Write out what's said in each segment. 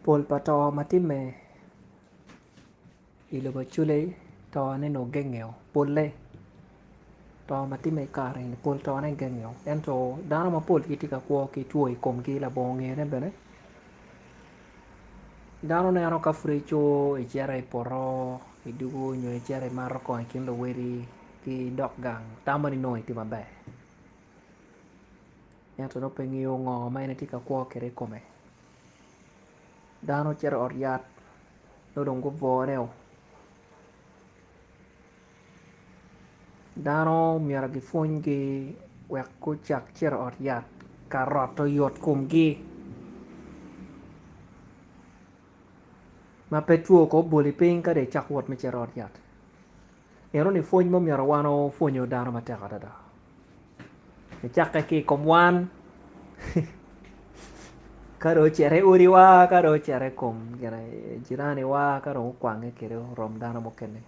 Pol pa to ma timme i lobo Acholi tone nongo gengeo polle to ma timme i kare-ni pol tone gengeo ento dano mapol gitye ka kwo ki two i komgi labongo ngene bene dano neno ka pud icur icito i poto idwogo nyo icito imato kongo i kin luwedi ki idok gang tamo ni nongo itye maber ento nongo pe ngeyo ngo ma en etye ka kwo kwede i kome dano cito i ot yat nongo dong gubwoneo dano myero gipwonygi wek gucak cito i ot yat ka roto yot komgi ma pe two kong oboli piny ka dong icak wot me cito i ot yat Enoni pwony ma myero wan opwonyo dano matek adada. Nicakke ki i kom wan, ka dong ocito i odiwa, ka dong ocito i kom jiraniwa, ka dong okwange kwede orom dano mukene.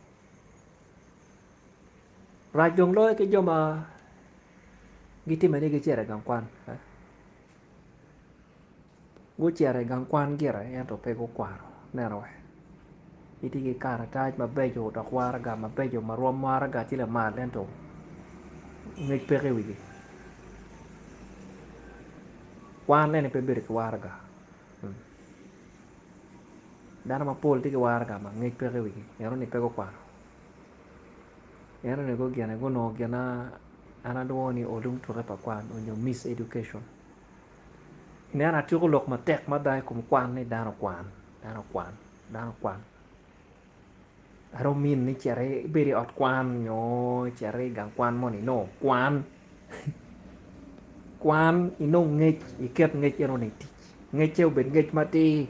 Rac dong loyo ki jo ma gitime ni gicito i gang kwan. Gucito i gang kwan gire ento pe gukwano neno wee gitye ki karatac mabeco dok waraga mabeco ma rwom waraga tye lamal ento ngec peke i wigi kwan eni pe bedo ki waraga dano mapol tye ki waraga ma ngec peke i wigi enoni pe gukwano enoni gunongo gin ma an alwongo ni olung tuke pa kwan nyo miseducation. Ineno atyeko lok matek mada i kom kwan ni dano okwan, dano okwan, dano okwan. I don't mean ni cit ibed i ot kwan nyo icit i gang kwan moni no, kwan. Kwan inong ngec iket ngec enoni i tic. Ngecce obed ngec matir.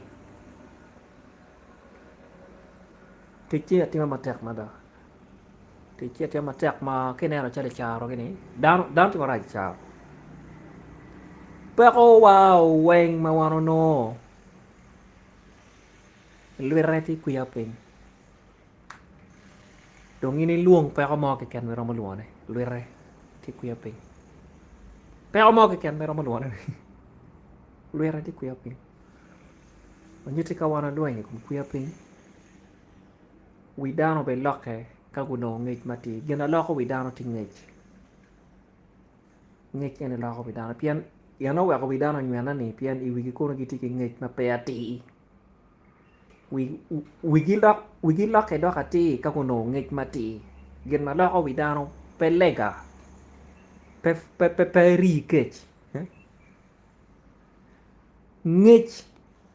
Tic tye atima matek mada. Tic tye atima matek ma ka ineno calo i caro-gi-ni dano dano tye marac i caro peko wa weng ma wan onongo lwite tye kwiya piny dong in ilwong peko mo keken ma iromo lwongone lwite tye kwiya piny peko mo keken ma iromo lwongone lwite tye kwiya piny ma nyutti ka wan walwenyo i kom kwiya piny. Wi dano bilokke ka gunongo ngec matir. Gin ma loko wi dano tye ngec. Ngec eni loko wi dano pien gin oweko wi dano onywene-ni pien i wigi kono gitye ki ngec ma pe atir. Wigi lokke dok atir ka gunongo ngec matir. Gin ma loko wi dano pe lega, pe rii kec. Ngec,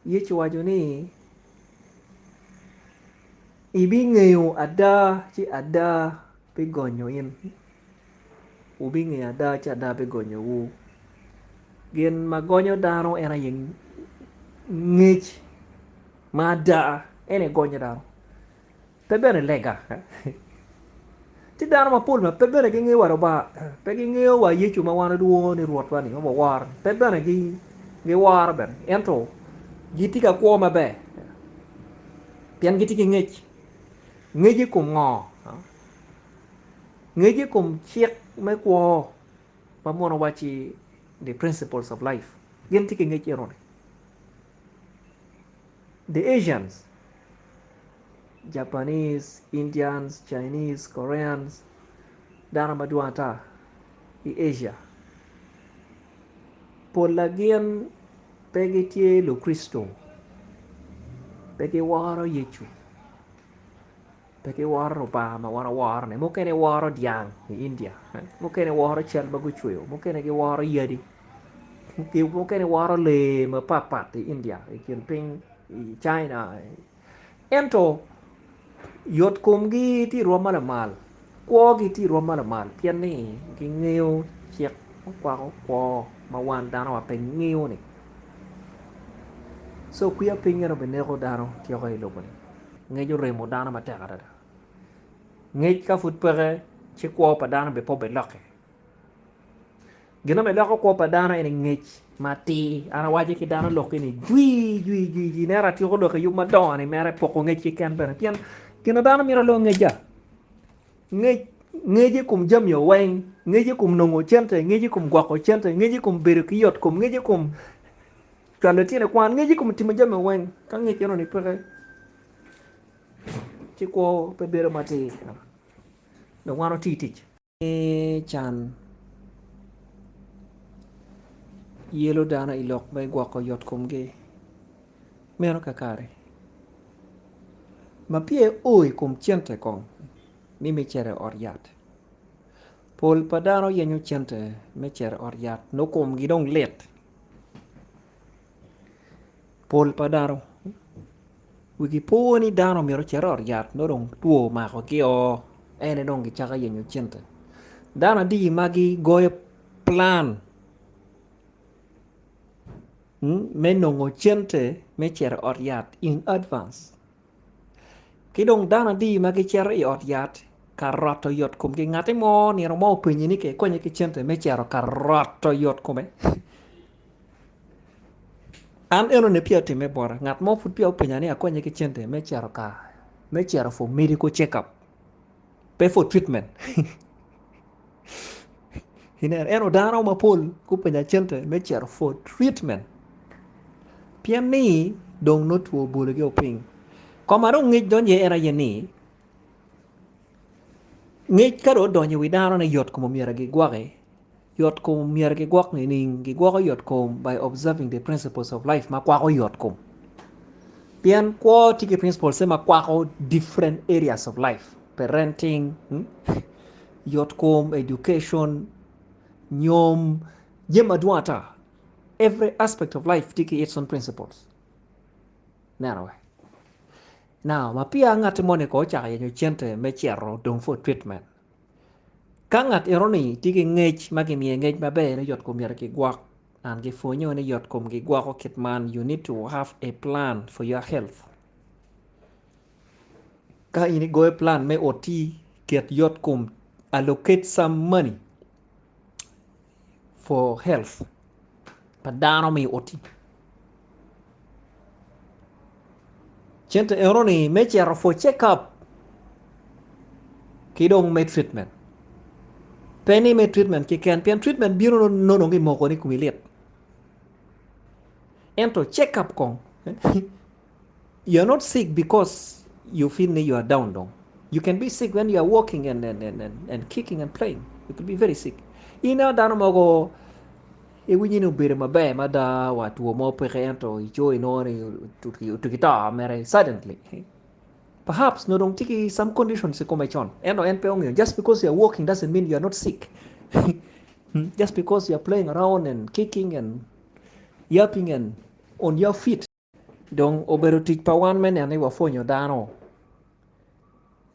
Yecu owaco ni, Ibingeyo ada ci ada bigonyo in. Wubingeyo ada ci ada bigonyowu. Gin ma gonyo dano en aye ngec ma ada en aye gonyo dano. Pe bene lega. Tye dano mapol ma pe bene gingeyo wa Lubanga, pe gingeyo wa Yecu ma wan walwongo ni Rwotwa ni, ma waworo ni, pe bene giworo bene, ento gitye ka kwo maber pien gitye ki ngec. Ngec i kom ngo? Ngec i kom cik me kwo ma mono wacci the principles of life. Gin tye ki ngec enoni. The Asians, Japanese, Indians, Chinese, Koreans, dano madwong ata i Asia pola gin pe gitye Lukricito, pe giworo Yecu, pe giworo Lubanga ma wan waworo-ni, mukene woro dyang i India, mukene woro cal ma gucweyo, mukene giworo yadi. Mukene woro lee mapatpat i India, i kin piny i China. Ento yot komgi tye i rwom ma lamal, kwogi tye i rwom ma lamal pien ni gingeyo cik ma kwako kwo ma wan dano wa pe ngeyo-ni. Co kwiya piny eno bineko dano tyeko i lobo-ni. Ngec oremo dano matek adada. Ngec ka pud peke ci kwo pa dano bene pe obilokke. Gin ma loko kwo pa dano eni ngec matir. An awaco ki dano lok eni jwi jwi jwi jwi neno atyeko lok i yub madongo ni mere poko ngec keken bene pien gin ma dano mito loyo ngec ja ngec ngec i kom jami weng ngec i kom nongo cente ngec i kom gwoko cente ngec i kom bedo ki yot kom ngec i kom. Cwalo litino i kwan, ngec i kom timo jami weng. Ka ngec enoni peke, ci kwo pe bedo matir. Dong wan wati tic. Me can yelo dano i lok me gwoko yot komgi. Meno kakare. Ma peya io i kom cente kong ni me cito i ot yat. Pol pa dano yenyo cente me cito i ot yat nongo komgi dong lit. Pol pa dano wigi po ni dano myero ocit i ot yat nongo dong two omakogi-o en aye dong gicako yenyo cente. Dano adi ma gigoyo plan me nongo cente me cito i ot yat in advance ki dong dano adi ma gicito i ot yat ka roto yot komgi ngati mo nino mo openyi ni ekonye ki cente me cito ka roto yot kome an enoni peya otimme bota ngat mo pud peya openya ni akonye ki cente me cito ka me cito for medical check up pe for treatment ineno ento dano mapol gupenya cente me cito for treatment pien ni dong nongo two obologi piny koma dong ngec donyo iye en aye ni ngec ka dong odonyo i wi dano ni yot kom myero gigwoki yot kom myero gigwok nining? Gigwoko yot kom by observing the principles of life ma kwako yot kom pien kwo tye ki principles ma kwako different areas of life parenting, yot kom, education, nyom, jami madwong ata every aspect of life tye ki its own principles ineno wee. Now ma peya ngati moni kono ocako yenyo cente me cito dong for treatment ka ngat enoni tye ki ngec ma kimiye ngec maber ni yot kom myero kigwok and gipwonyo ni yot kom gigwoko kit man you need to have a plan for your health. Ka in igoyo plan me oti ket yot kom allocate some money for health pa dano me oti. Cente enoni me cito for check up ki dong me treatment. Pe ni me treatment keken pien treatment bino nongo dong kimoko ni komi lit. Ento check up kong You are not sick because you feel ni you are down dong. You can be sick when you are walking and, and, and, and, and kicking and playing. You could be very sick. Ineno dano mogo iwinyo ni obedo maber mada wa two mo peke ento ico inongo ni otuki to mere suddenly. Perhaps nongo dong tye ki some conditions i kome con ento en pe ongeyo. Just because you are walking doesn't mean you are not sick. Just because you are playing around and kicking and yapping and on your feet. Dong obedo tic pa wan me neno ni wapwonyo dano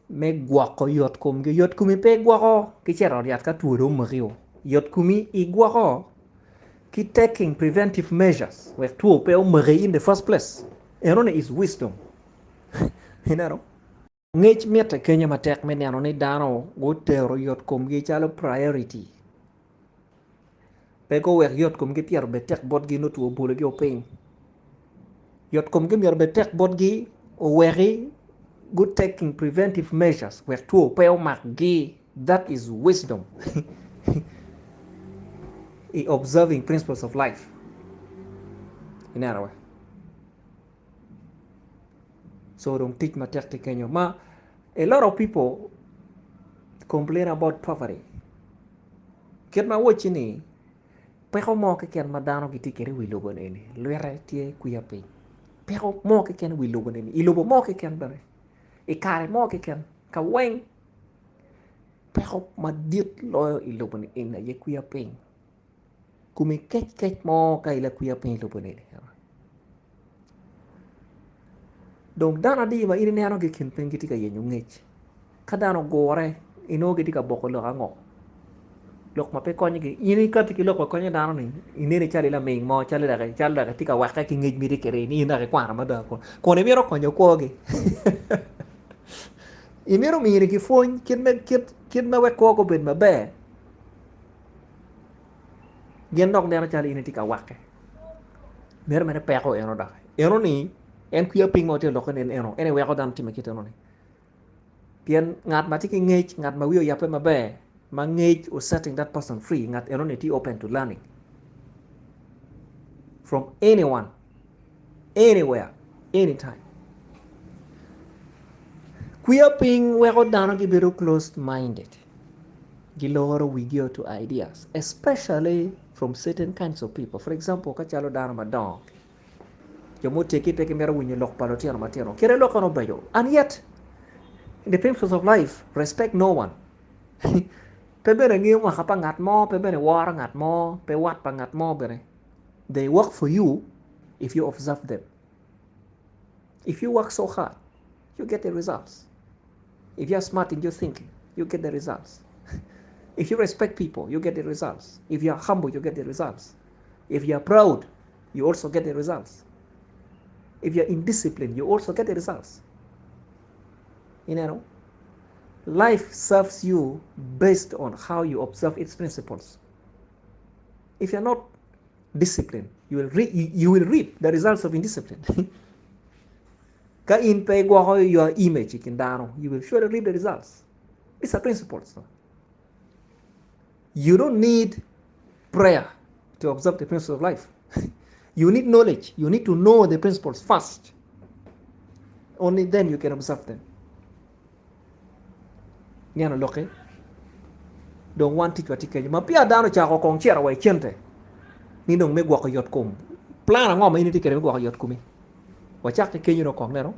me gwoko yot komgi. Yot komi pe igwoko ki cito i ot yat ka two dong omaki-o. Yot komi igwoko ki taking preventive measures wek two pe omaki in the first place. Enoni is wisdom. Ineno? Ngec mitte kenyo matek me neno ni dano gutero yot komgi calo priority. Pe guwek yot komgi pyero obed tek botgi nongo two obologi piny. Yot komgi myero obed tek botgi oweki gu taking preventive measures wek two pe omakgi that is wisdom i observing principles of life. Ineno we? So dong tic matek tye kenyo ma a lot of people complain about poverty. Kit ma awacci ni peko mo keken ma dano gitye kwede i wi lobo eni lwite tye kwiya piny. Peko mo keken i wi lobo eni i lobo mo keken bene i kare mo keken ka weng peko madit loyo i lobo ni eni aye kwiya piny. Komi kec kec mo ka ilakwiya piny i lobo ni eni. Dong dano adi ma in inenogi i kin piny gitye ka yenyo ngec? Ka dano ogure, inongo gitye ka boko lok ango? Lok ma pe konyogi. In ikatti ki lok ma konyo dano-ni, ineni calo ilaming mo, calo dok calo dok itye ka wakke ki ngec ma itye kwede ni in dok ikwano mada kun imito konyo kwogi. Imito minigi pwony kit me kit kit ma wek kwogi obed maber. Gin dok neno calo in itye ka wakke. Meno mere peko eno dok. Eno ni en kwiya piny ma watye ka lokke ni eno, en aye weko dano timme kit eno ni. Pien ngat ma tye ki ngec, ngat ma wiye oyabbe maber, ma ngec o setting that person free, ngat eno ni tye open to learning. from anyone, anywhere, anytime. Kwiya piny weko dano gibedo closed minded. Giloro wigio to ideas, especially from certain kinds of people. For example, ka calo dano madongo, jo muteggi pe gimito winyo lok pa lutino matino. Kite lok kono obeco. And yet, in the principles of life, respect no one. Pe bene ngeyo mwaka pa ngat mo, pe bene woro ngat mo, pe wat pa ngat mo bene. They work for you if you observe them. If you work so hard, you get the results. If you are smart in your thinking, you get the results. If you respect people, you get the results. If you are humble, you get the results. If you are proud, you also get the results. If you are indisciplined, you also get the results. You know, life serves you based on how you observe its principles. If you're not disciplined, you will, re- you will reap the results of indiscipline. Ka in pe igwoko your image i kin dano, you will surely reap the results. These are principles. You don't need prayer to observe the principles of life. You need knowledge. You need to know the principles first. Only then you can observe them. Neno lokke. Dong wan ticwa tye kenyo. Ma peya dano ocako kong cito wa i cente ni dong me gwoko yot kom. Plan ango ma in itye kwede me gwoko yot komi? Wacak ki kenyo dong kong neno.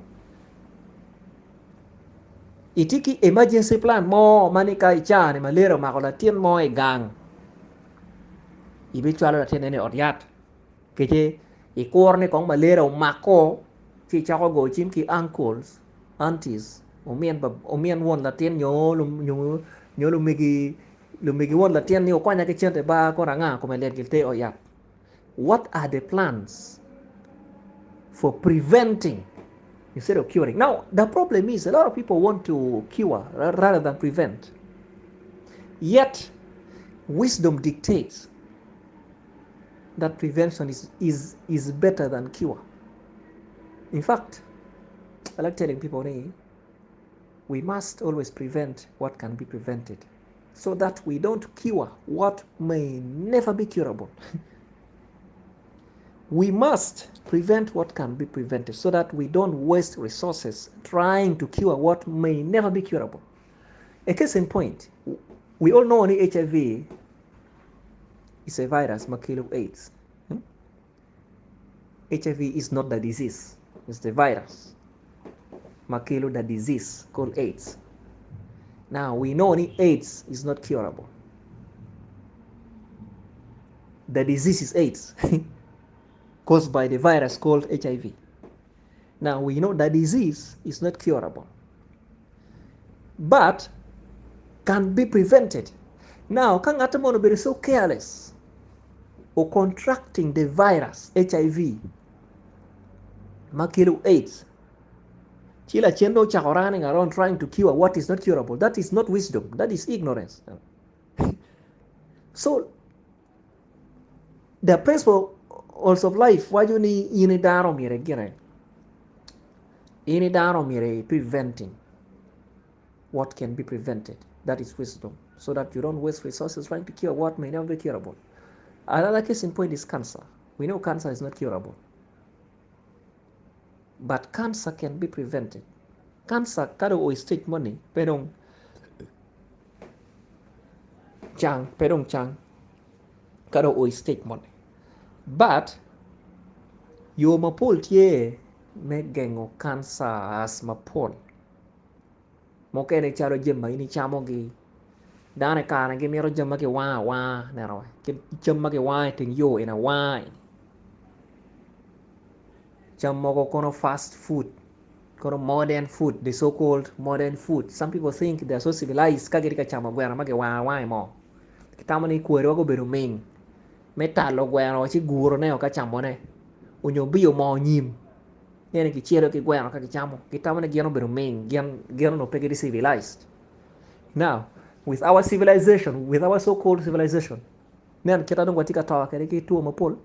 Itye ki emergency plan mo ma ni ka icaa-ni malaria omako latin mo i gang, ibicwalo latin eni i ot yat. Kece ikuro ni kong malaria omako ci icako goyo cim ki uncles, aunties, omin pa omin won latin nyo nyo lumegi lumegi won latin ni wukonya ki cente ba kono anga kome lyet gil te i ot yat. What are the plans for preventing instead of curing? Now, the problem is a lot of people want to cure rather than prevent. Yet, wisdom dictates that prevention is, is, is better than cure. In fact, I like telling people, hey, we must always prevent what can be prevented so that we don't cure what may never be curable. We must prevent what can be prevented so that we don't waste resources trying to cure what may never be curable. A case in point, we all know only HIV is a virus, makilo AIDS. Hmm? HIV is not the disease, it's the virus. Makilo the disease called AIDS. Now we know only AIDS is not curable. The disease is AIDS, caused by the virus called HIV. Now we know the disease is not curable, but can be prevented. Now, ka ngat mo obedo so careless or contracting the virus HIV ma kelo AIDS, ci lacen dong ocako running around trying to cure what is not curable. That is not wisdom, that is ignorance. So, the principle also of life waco ni in i dano myero igine, in i dano myero i preventing what can be prevented. That is wisdom. So that you don't waste resources trying to cure what may never be curable. Another case in point is cancer. We know cancer is not curable. But cancer can be prevented. Cancer ka dong o i stage moni pe dong cang, pe dong cang ka dong o i stage moni. But yo mapol tye me gengo cancers mapol. Mukene calo jami ma in icamogi, dano i kare-ni gimito jami ma kiwango awanga ineno cam ma kiwango i teng yo eni awanga eni cam mogo kono fast food kono modern food the so called modern food some people think they are so civilized ka gitye ka camo gweno ma kiwango awanga i moo gitamo ni kwariwa gubedo ming me talo gweno ci gurone ka camone onyo biyo moo nyim ene kicelo ki gweno ka gicamo gitamo ni gin obedo ming gin gin onongo pe gitye civilized now with our civilization with our so called civilization nen kit ma dong watye ka to kwede ki two mapol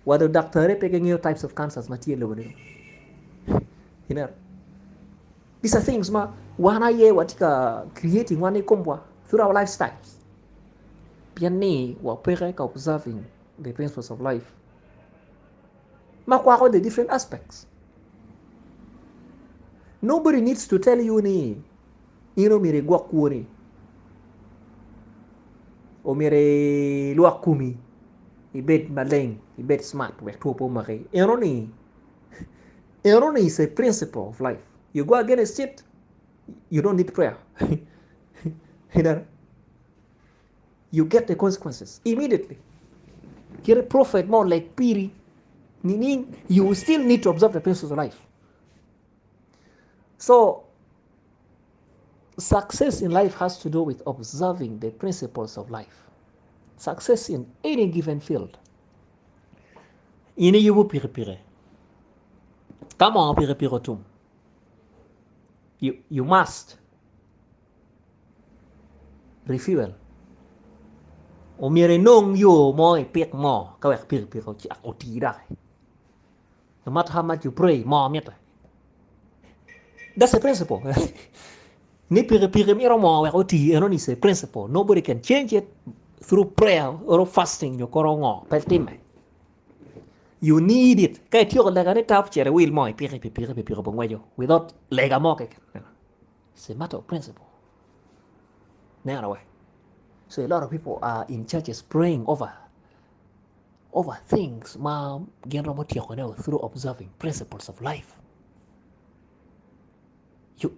wa dong daktari pe gingeyo types of cancers ma tye i lobo ni ineno these are things ma wan aye watye ka creating wan ikomwa through our lifestyles pien ni wapeke ka observing the principles of life. Ma kwako the different aspects. Nobody needs to tell you ni in omyero igwok kwoni, omyero ilwok komi, ibed maleng, ibed smart wek two pe omaki. Enoni, enoni is a principle of life. You go against it, you don't need prayer. Ineno? You get the consequences immediately. Kite prophet mo oleg piri nining, you still need to observe the principles of life. So, success in life has to do with observing the principles of life. Success in any given field. In iyubo pikipiki. Ka moo pikipiki otum, you, you must refuel. Omyero inong yo mo ipik moo ka wek pikipiki ocak oti doki. No matter how much you pray, moo mitte. That's a principle. Ni pikipiki mito moo wek oti, enoni is a principle. Nobody can change it through prayer or fasting nyo koro ngo, pe timme. You need it. Ka ityeko lega ni tap, cit iwil moo ipiki pikipiki, pikipiki obingweco without lega mo keken. It's a matter of principle. Neno we. So a lot of people are in churches praying over over things ma gin romo tyekone through observing principles of life. You,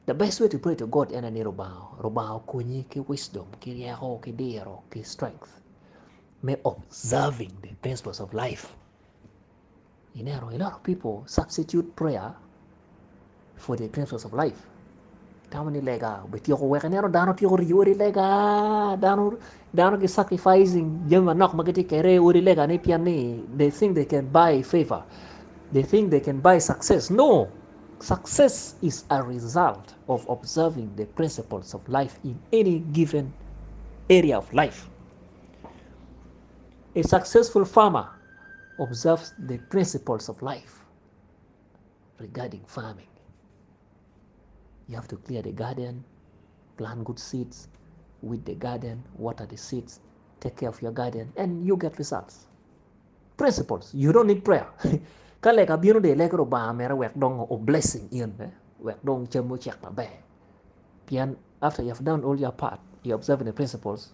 the best way to pray to God en ni Rubanga, Rubanga okonyi ki wisdom, ki ryeko, ki diro, ki strength me observing the principles of life. Ineno, a lot of people substitute prayer for the principles of life. Tamo ni lega obityeko wek ineno dano tyeko riyo odi lega, dano dano gi sacrificing jami manok ma gitye kwede i odi lega ni pien ni they think they can buy favor, they think they can buy success. No! Success is a result of observing the principles of life in any given area of life. A successful farmer observes the principles of life regarding farming. You have to clear the garden, plant good seeds, weed the garden, water the seeds, take care of your garden, and you get results. Principles. You don't need prayer. Ka lega bino de lego Rubanga mere wek dong o blessing in, eh? wek dong cam ocek maber. Pien after you have done all your part, you observe the principles,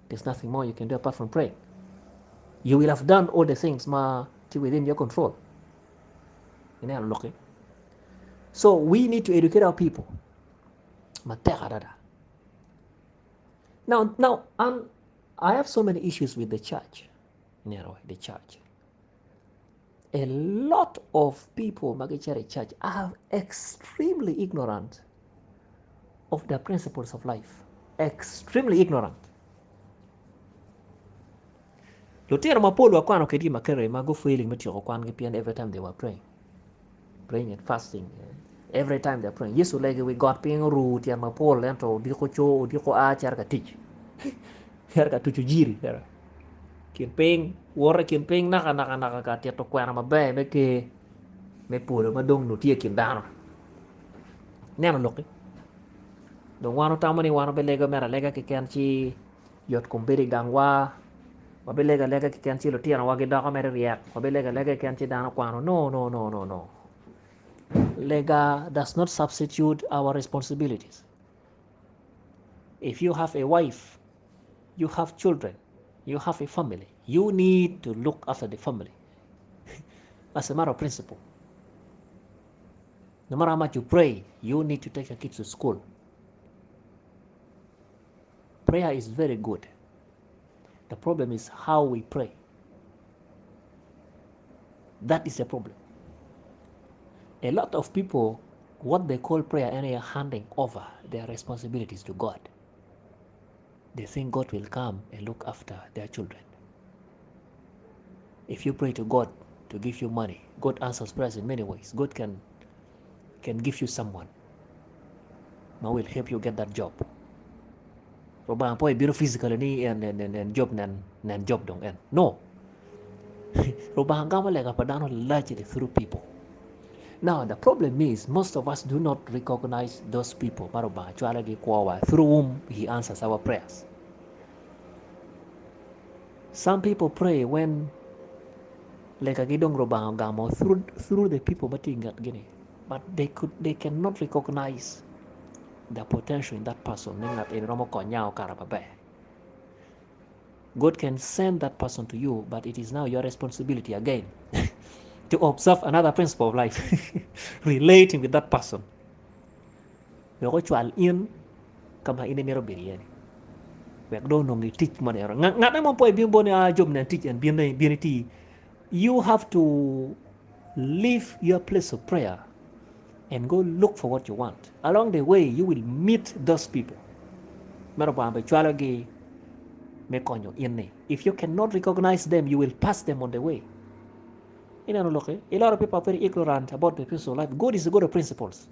there's nothing more you can do apart from praying. You will have done all the things ma tye within your control. Ineno loki. So we need to educate our people. Matek adada. Now, now, um, I have so many issues with the church. Ineno, the church. A lot of people ma gicito i church are extremely ignorant of the principles of life. Extremely ignorant. Lutino mapol wakwano kedgi makerere ma go failing me tyeko kwangi pien every time they were praying. Praying and fasting. Every time they are praying. Yecu olego i wi got piny oru tyen mapol ento odiko co odiko a cito ka tic. Cito ka tuco jiri. Kin piny, woto i kin piny naka naka naka ka tito kwena maber me ker me polo ma dong nongo tye i kin dano. Ineno lokki? Dong wan otamo ni wan wabilego mere alega keken ci yot kom bedo i gangwa, wabilego alega keken ci lutinowa gidoko mere ryek, wabilego alega keken ci dano kwano. No, no, no, no, no. Lega does not substitute our responsibilities. If you have a wife, you have children, you have a family, you need to look after the family as a matter of principle. No matter how much you pray, you need to take your kids to school. Prayer is very good. The problem is how we pray. That is the problem. A lot of people, what they call prayer, and they are handing over their responsibilities to God. They think God will come and look after their children. If you pray to God to give you money, God answers prayers in many ways. God can can give you someone ma will help you get that job. Rubanga po ibino physically ni en en en, en job nen nen job dong en. No. Rubanga gamo lega pa dano largely through people. Now the problem is most of us do not recognize those people ma Rubanga cwalogi kwowa through whom he answers our prayers. Some people pray when Legagi dong Rubanga ogamo through the people ma tye i ngetgi-ni but they could they cannot recognize the potential in that person ni ngat eni romo konya okato maber. God can send that person to you but it is now your responsibility again to observe another principle of life relating with that person wek ocwal in ka ma in imito bedo iye ni wek dong onong tic moni eno. Ngat mo po ibino bot ni ah job nen tic en bin bin iti. You have to leave your place of prayer and go look for what you want. Along the way you will meet those people ma Lubanga bicwalogi me konyo in ni. If you cannot recognize them you will pass them on the way. Ineno loki? A lot of people are very ignorant about the principle of life. God is a God of principles.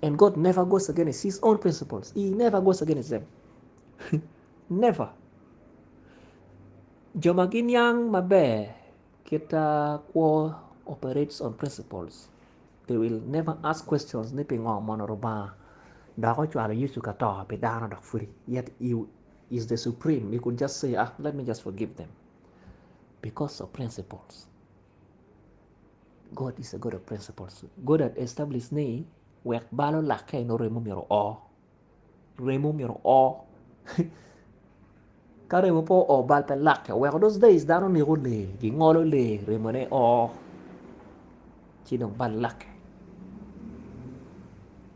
And God never goes against his own principles. He never goes against them. Never. Jo ma giniang maber kit kwo operates on principles, they will never ask questions ni pingo mono Rubanga dok ocwalo Yecu ka to pi dano dok pudi yet he is the supreme he could just say ah let me just forgive them because of principles. God is a God of principles. God had established ni wek bal olakke nongo remo myero oo. Remo myero oo. Ka remo pe oo bal pe lakke. Oweko those days dano neko lee, gingolo lee remone oo ci dong bal lakke.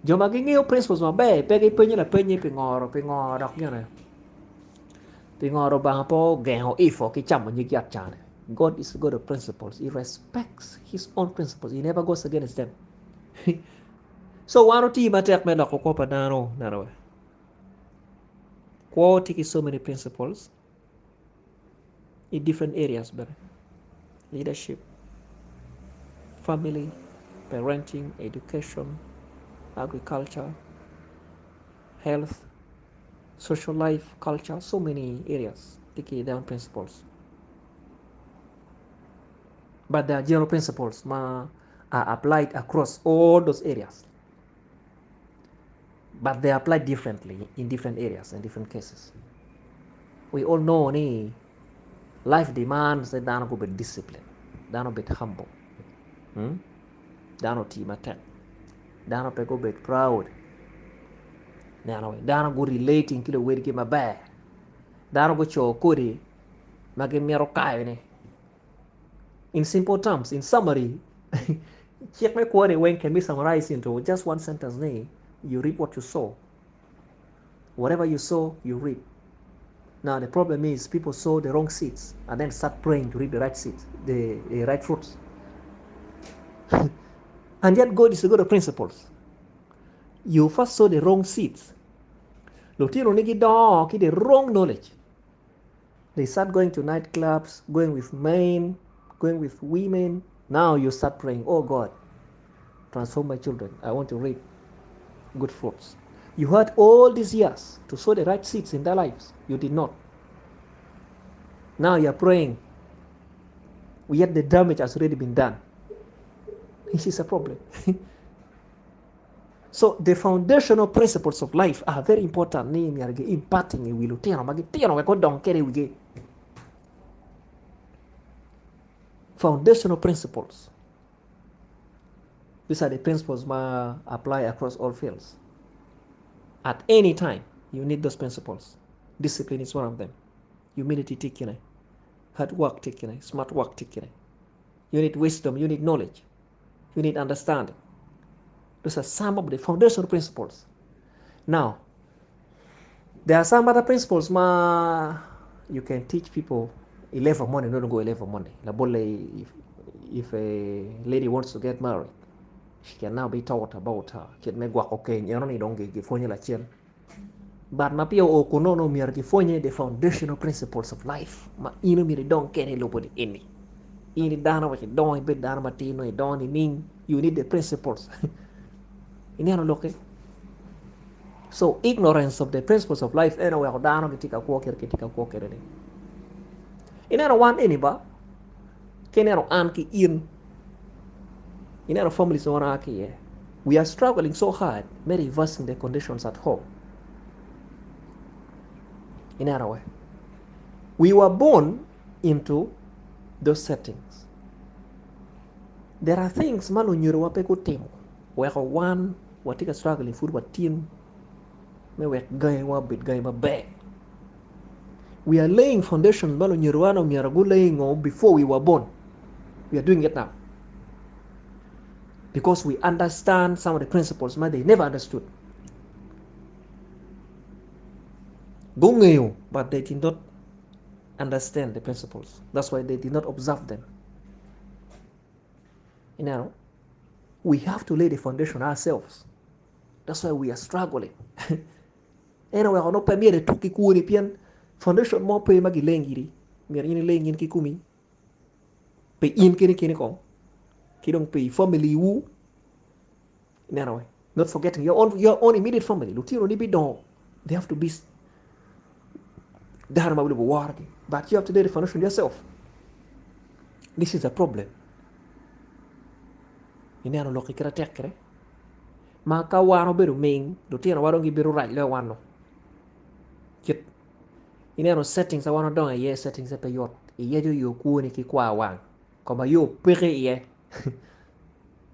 Jo ma gingeyo principles maber pe gipenyo lapeny ni pingo pingo dok gine pingo Rubanga pe ogengo Ifo ki camo nyig yat cani. God is a God of principles. He respects his own principles. He never goes against them. So wan otii matek me loko kwo pa dano neno we. Kwo tye ki so many principles i different areas bene. Leadership, family, parenting, education, agriculture, health, social life, culture, so many areas tye ki their own principles. But there are general principles ma are applied across all those areas. But they apply differently in different areas and different cases. We all know ni life demands that dano gubed disciplined, dano bed humble, hmm? dano oti matek, dano pe gubed proud, dano, dano gu relating ki luwedgi maber, dano guco kodi ma gimito kayone. In simple terms, in summary, cik me kwo-ni weng can be summarized into just one sentence ni you reap what you sow. Whatever you sow, you reap. Now the problem is people sow the wrong seeds and then start praying to reap the right seeds, the, the right fruits. And yet God is a God of principles. You first sow the wrong seeds. Lutino ni gidongo ki the wrong knowledge. They start going to nightclubs, going with men, going with women. Now you start praying, oh God, transform my children. I want to reap good fruits. You had all these years to sow the right seeds in their lives. You did not. Now you are praying. Yet the damage has already been done. This is a problem. So the foundational principles of life are very important ni myero gi imparting i wi lutino ma gitino wek gudong kwede i wigi. Foundational principles. These are the principles ma apply across all fields. At any time, you need those principles. Discipline is one of them. Humility tye kine. Hard work tye kine. Smart work tye kine. You need wisdom, you need knowledge. You need understanding. Those are some of the foundational principles. Now, there are some other principles ma you can teach people i level money, not go level money. Labole, if, if a lady wants to get married, she can now be taught about her. Kit me gwoko keny, eno ni dong gipwonye lacen. But ma peya oo kuno myero gipwonye the foundational principles of life ma in myero idong kede i lobo ni eni. In i dano wek idong ibed dano matir nongo idongo nining? You need the principles. Ineno lokke? So ignorance of the principles of life en oweko dano gitye ka kwo kit gitye ka kwo kwede ni. Ineno wan eni ba, ki ineno an ki in, ineno families ma wan aa ki iye. We are struggling so hard me reversing the conditions at home. Ineno we? We were born into Those settings. There are things ma lunyodowa pe gutimo weko wan watye ka struggling pud watin me wek gangiwa obed gangi maber. We are laying foundation ma lunyodowa onongo myero gu laying o before we were born. We are doing it now. Because we understand some of the principles ma they never understood. Gungeyo but they did not understand the principles. That's why they did not observe them. You know, we have to lay the foundation ourselves. That's why we are struggling. En oweko nongo pe myero ituk ki kwoni pien foundation mo pe ma gileng iri. Myero in ileng in kikomi pi in keni keni kong ki dong pi family wu. Ineno we? Not forgetting your own, your own immediate family. Lutino ni bidongo. They have to be dano ma lubo worogi. But you have to lay the foundation yourself. This is a problem. Ineno lok kite tek kede. Ma ka wan obedo ming, lutinowa dong gibedo rac loyo wan no. Kit ineno settings a wan odongo iye, settings pe yot. Iyeco yo kwoni ki kwa wang. Koma yo peke iye.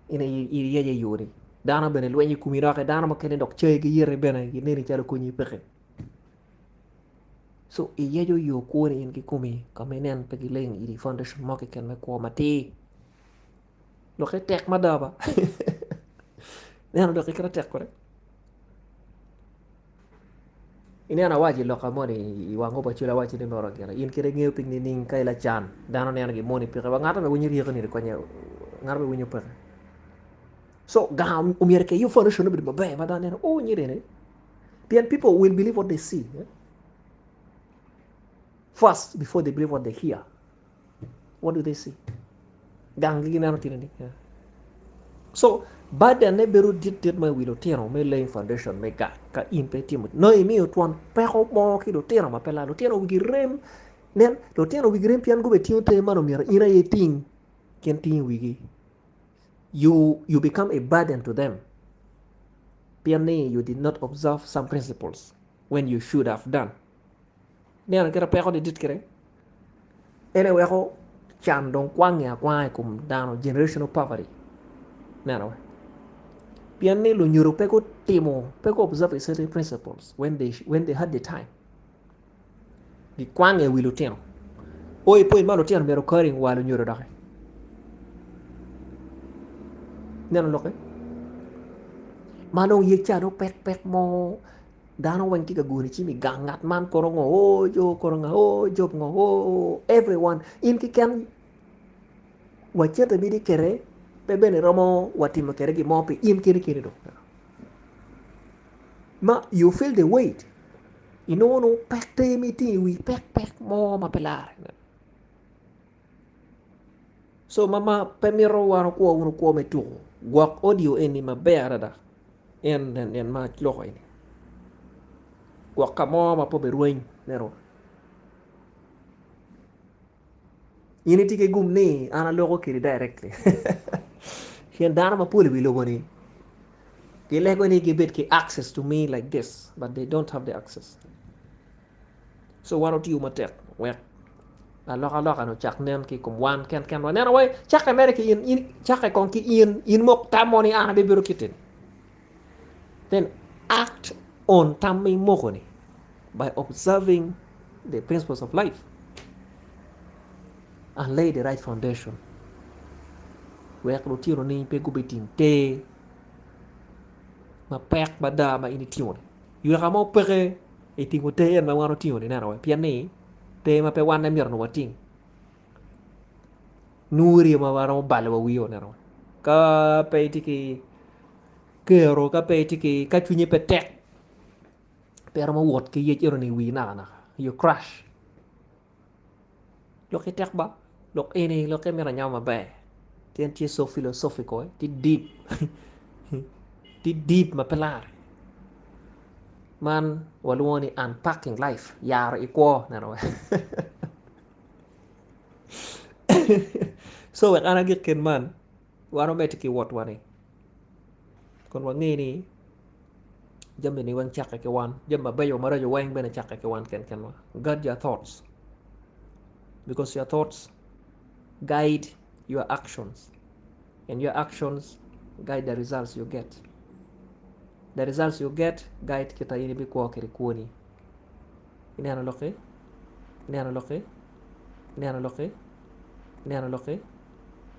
In aye iyeco i yo-ni. Dano bene lwenyo i komi doki, dano mukene dok cayi ki yeti bene gineni calo konyi peke. So iyeco yo kwoni in kikomi ka ma inen pe gileng iri foundation mo keken me kwo matir. Lokke tek mada ba. Ineno lokke kit ma tek kwede. Ineno awaco i loka moni i wang Opacol awaco ni moro gire in kit ingeyo piny nining ka ilacan dano neno gin moni peke wa ngato bene winyo ryeko ni konye ngato bene winyo peke so gang omyero kiyub foundation obedo maber ma dano neno oh nyiri eni pien people will believe what they see eh? first before they believe what they hear What do they see? Gang gi gineno tye ni. So burden ne bedo dit dit ma i wi lutino me laying foundation me gang ka in pe itimo. Nongo imiyo twon peko mo ki lutino ma pe lal. Lutino wigi rem. Nen, lutino wigi rem pien gube tingo ter man omyero in aye iting gin tingo i wigi. You, you become a burden to them. Pien ni you did not observe some principles when you should have done. Neno kit ma peko-ni dit kwede, en aye weko can dong kwange akwanga i kom dano, generational poverty. Ineno we? Pien ni lunyodo pe gutimo, pe gu observe certain principles when they, when they had the time. Gikwange i wi lutino. O i point ma lutino myero carrying wa lunyodo doki. Ineno lokke? Ma dong yec ca dong pek pek mo Dano weng tye ka goni cim i gang ngat man kono ngo oo jo kono nga oo job ngo oo everyone in keken wa cente ma itye kwede pe bene romo wa timo kwede gin mo pi in keni keni dong ma you feel the weight inongo nongo pek tye ma itingo i wi pek pek mo ma pe lare so ma ma pe mito wan okwo wunu kwo me tuko gwok audio eni maber adada. En en ma aloko eni gwok ka mo ma pe obirweny neno in itye ki gum ni an aloko kwedi directly pien dano mapol i wi lobo ni gilego ni gibed ki access to me like this but they don't have the access so wan otiyo matek wek alokaloka ni ocak nen ki i kom wan ken kenwa neno wai cakke mere ki in in cakke kong ki in in mok tam mo ni an abibedo kiti ni then act on tam ma imoko ni by observing the principles of life and lay the right foundation wek lutinoni pe gubiting ter mapek mada ma in itingo ni yweka mo peke i tingo ter en ma wan otingo ni neno pien ni ter ma pe wan aye myero onongo wating nuri ma waromo balo wa wiyo neno ka pe itye ki kero ka pe itye ki ka cwinyi pe tek pe iromo wot ki yec enoni i wii nakanaka you crash Lok-ki tek ba, lok eni lokke mito anyama maber pien tye so philosophical tye deep tye deep ma pe larre man walwongo ni unpacking life yaro i kwo neno so wek an agik kit man wan wamedde ki wotwa ni kun wange ni jami-ni weng cakke ki wan, jami mabeco maraco weng bene cakke ki wan kenkenwa. Guard your thoughts because your thoughts guide your actions and your actions guide the results you get. The results you get guide kita in ibikwo kwede kwoni. Ineno lokki? Ineno lokki? Ineno lokki? Ineno lokki?